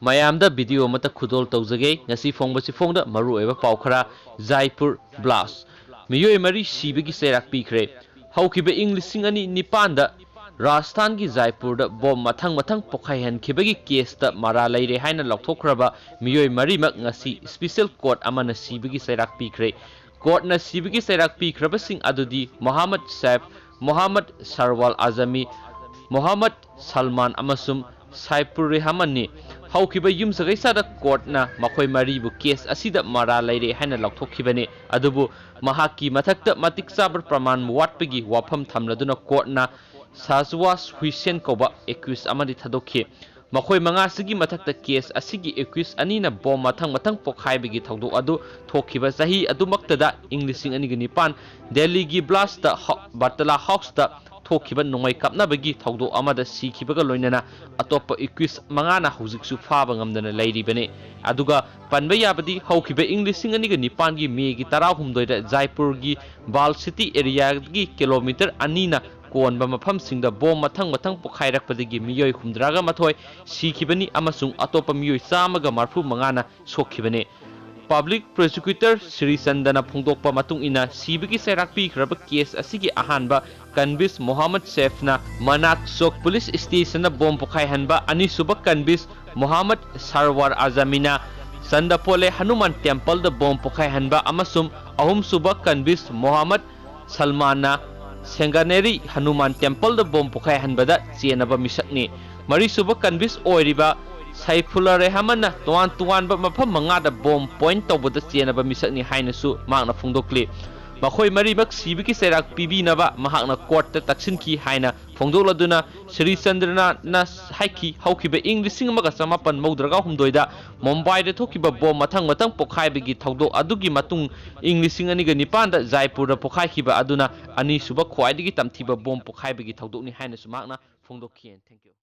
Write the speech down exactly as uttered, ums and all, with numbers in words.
ꯃꯌꯥꯝꯗ video ꯑꯃꯠꯇ ꯈꯨꯗꯣꯜ ꯇꯧꯖꯒꯦ꯫ ꯉꯁꯤ ꯐꯣꯡꯕꯁꯤ ꯐꯣꯡꯗ ꯃꯔꯨꯑꯣꯏꯕ ꯄꯥꯎ ꯈꯔ꯫ ꯖꯥꯏꯄꯨꯔ blast, ꯃꯤꯑꯣꯏ ꯃꯔꯤ ꯁꯤꯕꯒꯤ ꯆꯩꯔꯥꯛ ꯄꯤꯈ꯭ꯔꯦ꯫ ꯍꯧꯈꯤꯕ ꯏꯪ ꯂꯤꯁꯤꯡ ꯑꯅꯤ ꯅꯤꯄꯥꯟꯗ ꯔꯥꯖꯁꯊꯥꯟꯒꯤ ꯖꯥꯏꯄꯨꯔꯗ ꯕꯣꯝ ꯃꯊꯪ ꯃꯊꯪ ꯄꯣꯈꯥꯏꯍꯟꯈꯤꯕꯒꯤ caseꯇ ꯃꯔꯥ ꯂꯩꯔꯦ ꯍꯥꯏꯅ ꯂꯥꯎꯊꯣꯛꯈ꯭ꯔꯕ ꯃꯤꯑꯣꯏ ꯃꯔꯤꯃꯛ ꯉꯁꯤ special court ꯑꯃꯅ ꯁꯤꯕꯒꯤ ꯆꯩꯔꯥꯛ ꯄꯤꯈ꯭ꯔꯦ꯫ Courtꯅ ꯁꯤꯕꯒꯤ ꯆꯩꯔꯥꯛ ꯄꯤꯈ꯭ꯔꯕꯁꯤꯡ ꯑꯗꯨꯗꯤ ꯃꯣꯍꯥꯃꯗ ꯁꯦꯐ, ꯃꯣꯍꯥꯃꯗ ꯁꯔꯋꯥꯜ ꯑꯖꯃꯤ, ꯃꯣꯍꯥꯃꯗ ꯁꯜꯃꯥꯟ ꯑꯃꯁꯨꯡ ꯁꯥꯏꯐꯨꯔ ꯔꯦꯍꯃꯟꯅꯤ꯫ ꯍꯧꯈꯤꯕ ꯌꯨꯝꯁꯀꯩꯁꯗ courtꯅ ꯃꯈꯣꯏ ꯃꯔꯤꯕꯨ case ꯑꯁꯤꯗ ꯃꯔꯥ ꯂꯩꯔꯦ ꯍꯥꯏꯅ ꯂꯥꯎꯊꯣꯛꯈꯤꯕꯅꯤ꯫ ꯑꯗꯨꯕꯨ ꯃꯍꯥꯛꯀꯤ ꯃꯊꯛꯇ ꯃꯇꯤꯛ ꯆꯥꯕ ꯄ꯭ꯔꯃꯥꯟ ꯋꯥꯠꯄꯒꯤ ꯋꯥꯐꯝ ꯊꯝꯂꯗꯨꯅ courtꯅ ꯁꯥꯖꯋꯥꯁ ꯍꯨꯏꯁꯦꯟ ꯀꯧꯕ accused ꯑꯃꯗꯤ ꯊꯥꯗꯣꯛꯈꯤ꯫ ꯃꯈꯣꯏ ꯃꯉꯥꯁꯤꯒꯤ ꯃꯊꯛꯇ case ꯑꯁꯤꯒꯤ accused ꯑꯅꯤꯅ ꯕꯣꯝ ꯃꯊꯪ ꯃꯊꯪ ꯄꯣꯈꯥꯏꯕꯒꯤ ꯊꯧꯗꯣꯛ ꯑꯗꯨ ꯊꯣꯛꯈꯤꯕ ꯆꯍꯤ ꯑꯗꯨꯃꯛꯇꯗ, ꯏꯪ ꯂꯤꯁꯤꯡ ꯑꯅꯤꯒ ꯅꯤꯄꯥꯟ, ꯗꯦꯜꯂꯤꯒꯤ blastꯇ ꯍ-, ꯕꯇꯂꯥ Houseꯇ ꯊꯣꯛꯈꯤꯕ ꯅꯣꯡꯃꯩ ꯀꯥꯞꯅꯕꯒꯤ ꯊꯧꯗꯣꯛ ꯑꯃꯗ ꯁꯤꯈꯤꯕꯒ ꯂꯣꯏꯅꯅ ꯑꯇꯣꯞꯄ accused ꯃꯉꯥꯅ ꯍꯧꯖꯤꯛꯁꯨ ꯐꯥꯕ ꯉꯝꯗꯅ ꯂꯩꯔꯤꯕꯅꯤ꯫ ꯑꯗꯨꯒ ꯄꯟꯕ ꯌꯥꯕꯗꯤ, ꯍꯧꯈꯤꯕ ꯏꯪ ꯂꯤꯁꯤꯡ ꯑꯅꯤꯒ ꯅꯤꯄꯥꯟꯒꯤ ꯃꯦꯒꯤ ꯇꯔꯥꯍꯨꯝꯗꯣꯏꯗ ꯖꯥꯏꯄꯨꯔꯒꯤ ꯕꯥꯜ ꯁꯤꯇꯤ areaꯗꯒꯤ kilometre ꯑꯅꯤꯅ ꯀꯣꯟꯕ ꯃꯐꯝꯁꯤꯡꯗ ꯕꯣꯝ ꯃꯊꯪ ꯃꯊꯪ ꯄꯣꯈꯥꯏꯔꯛꯄꯗꯒꯤ ꯃꯤꯑꯣꯏ ꯍꯨꯝꯗ꯭ꯔꯥꯒ ꯃꯥꯊꯣꯏ ꯁꯤꯈꯤꯕꯅꯤ ꯑꯃꯁꯨꯡ ꯑꯇꯣꯞꯄ ꯃꯤꯑꯣꯏ ꯆꯥꯝꯃꯒ ꯃꯔꯐꯨ ꯃꯉꯥꯅ ꯁꯣꯛꯈꯤꯕꯅꯤ꯫ Public Prosecutor ꯁ꯭ꯔꯤ ꯆꯟꯗꯅ ꯐꯣꯡꯗꯣꯛꯄ ꯃꯇꯨꯡ ꯏꯟꯅ, ꯁꯤꯕꯒꯤ ꯆꯩꯔꯥꯛ ꯄꯤꯈ꯭ꯔꯕ case ꯑꯁꯤꯒꯤ ꯑꯍꯥꯟꯕ convict ꯃꯣꯍꯥꯃꯗ ꯁꯦꯐꯅ ꯃꯅꯥꯛ ꯆꯣꯛ police stationꯗ ꯕꯣꯝ ꯄꯣꯈꯥꯏꯍꯟꯕ, ꯑꯅꯤꯁꯨꯕ convict ꯃꯣꯍꯥꯃꯗ ꯁꯔꯋꯥꯔ ꯑꯖꯃꯤꯅ ꯆꯟꯗꯄꯣꯂꯦ ꯍꯅꯨꯃꯥꯟ templeꯗ ꯕꯣꯝ ꯄꯣꯈꯥꯏꯍꯟꯕ ꯑꯃꯁꯨꯡ ꯑꯍꯨꯝꯁꯨꯕ convict ꯃꯣꯍꯥꯃꯗ ꯁꯜꯃꯥꯟꯅ ꯁꯦꯡꯒꯥꯅꯦꯔꯤ ꯍꯅꯨꯃꯥꯟ templeꯗ ꯕꯣꯝ ꯄꯣꯈꯥꯏꯍꯟꯕꯗ ꯆꯦꯟꯅꯕ ꯃꯤꯁꯛꯅꯤ꯫ ꯃꯔꯤꯁꯨꯕ convict ꯑꯣꯏꯔꯤꯕ ꯁꯥꯏꯐꯨꯜꯂꯥ ꯔꯦꯍꯃꯟꯅ ꯇꯣꯉꯥꯟ ꯇꯣꯉꯥꯟꯕ ꯃꯐꯝ ꯃꯉꯥꯗ ꯕꯣꯝ point ꯇꯧꯕꯗ ꯆꯦꯟꯅꯕ ꯃꯤꯁꯛꯅꯤ ꯍꯥꯏꯅꯁꯨ ꯃꯍꯥꯛꯅ ꯐꯣꯡꯗꯣꯛꯂꯤ꯫ ꯃꯈꯣꯏ ꯃꯔꯤꯃꯛ ꯁꯤꯕꯒꯤ ꯆꯩꯔꯥꯛ ꯄꯤꯕꯤꯅꯕ ꯃꯍꯥꯛꯅ courtꯇ ꯇꯛꯁꯤꯟꯈꯤ ꯍꯥꯏꯅ ꯐꯣꯡꯗꯣꯛꯂꯗꯨꯅ, ꯁ꯭ꯔꯤ ꯆꯟꯗ꯭ꯔꯅ ꯍꯥꯏꯈꯤ, ꯍꯧꯈꯤꯕ ꯏꯪ ꯂꯤꯁꯤꯡ ꯑꯃꯒ ꯆꯃꯥꯄꯟ ꯃꯧꯗ꯭ꯔꯥꯒ ꯍꯨꯝꯗꯣꯏꯗ ꯃꯨꯝꯕꯥꯏꯗ ꯊꯣꯛꯈꯤꯕ ꯕꯣꯝ ꯃꯊꯪ ꯃꯊꯪ ꯄꯣꯈꯥꯏꯕꯒꯤ ꯊꯧꯗꯣꯛ ꯑꯗꯨꯒꯤ ꯃꯇꯨꯡ ꯏꯪ ꯂꯤꯁꯤꯡ ꯑꯅꯤꯒ ꯅꯤꯄꯥꯟꯗ ꯖꯥꯏꯄꯨꯔꯗ ꯄꯣꯈꯥꯏꯈꯤꯕ ꯑꯗꯨꯅ ꯑꯅꯤꯁꯨꯕ ꯈ꯭ꯋꯥꯏꯗꯒꯤ ꯇꯝꯊꯤꯕ ꯕꯣꯝ ꯄꯣꯈꯥꯏꯕꯒꯤ ꯊꯧꯗꯣꯛꯅꯤ ꯍꯥꯏꯅꯁꯨ ꯃꯍꯥꯛꯅ ꯐꯣꯡꯗꯣꯛꯈꯤ꯫ Thank you꯫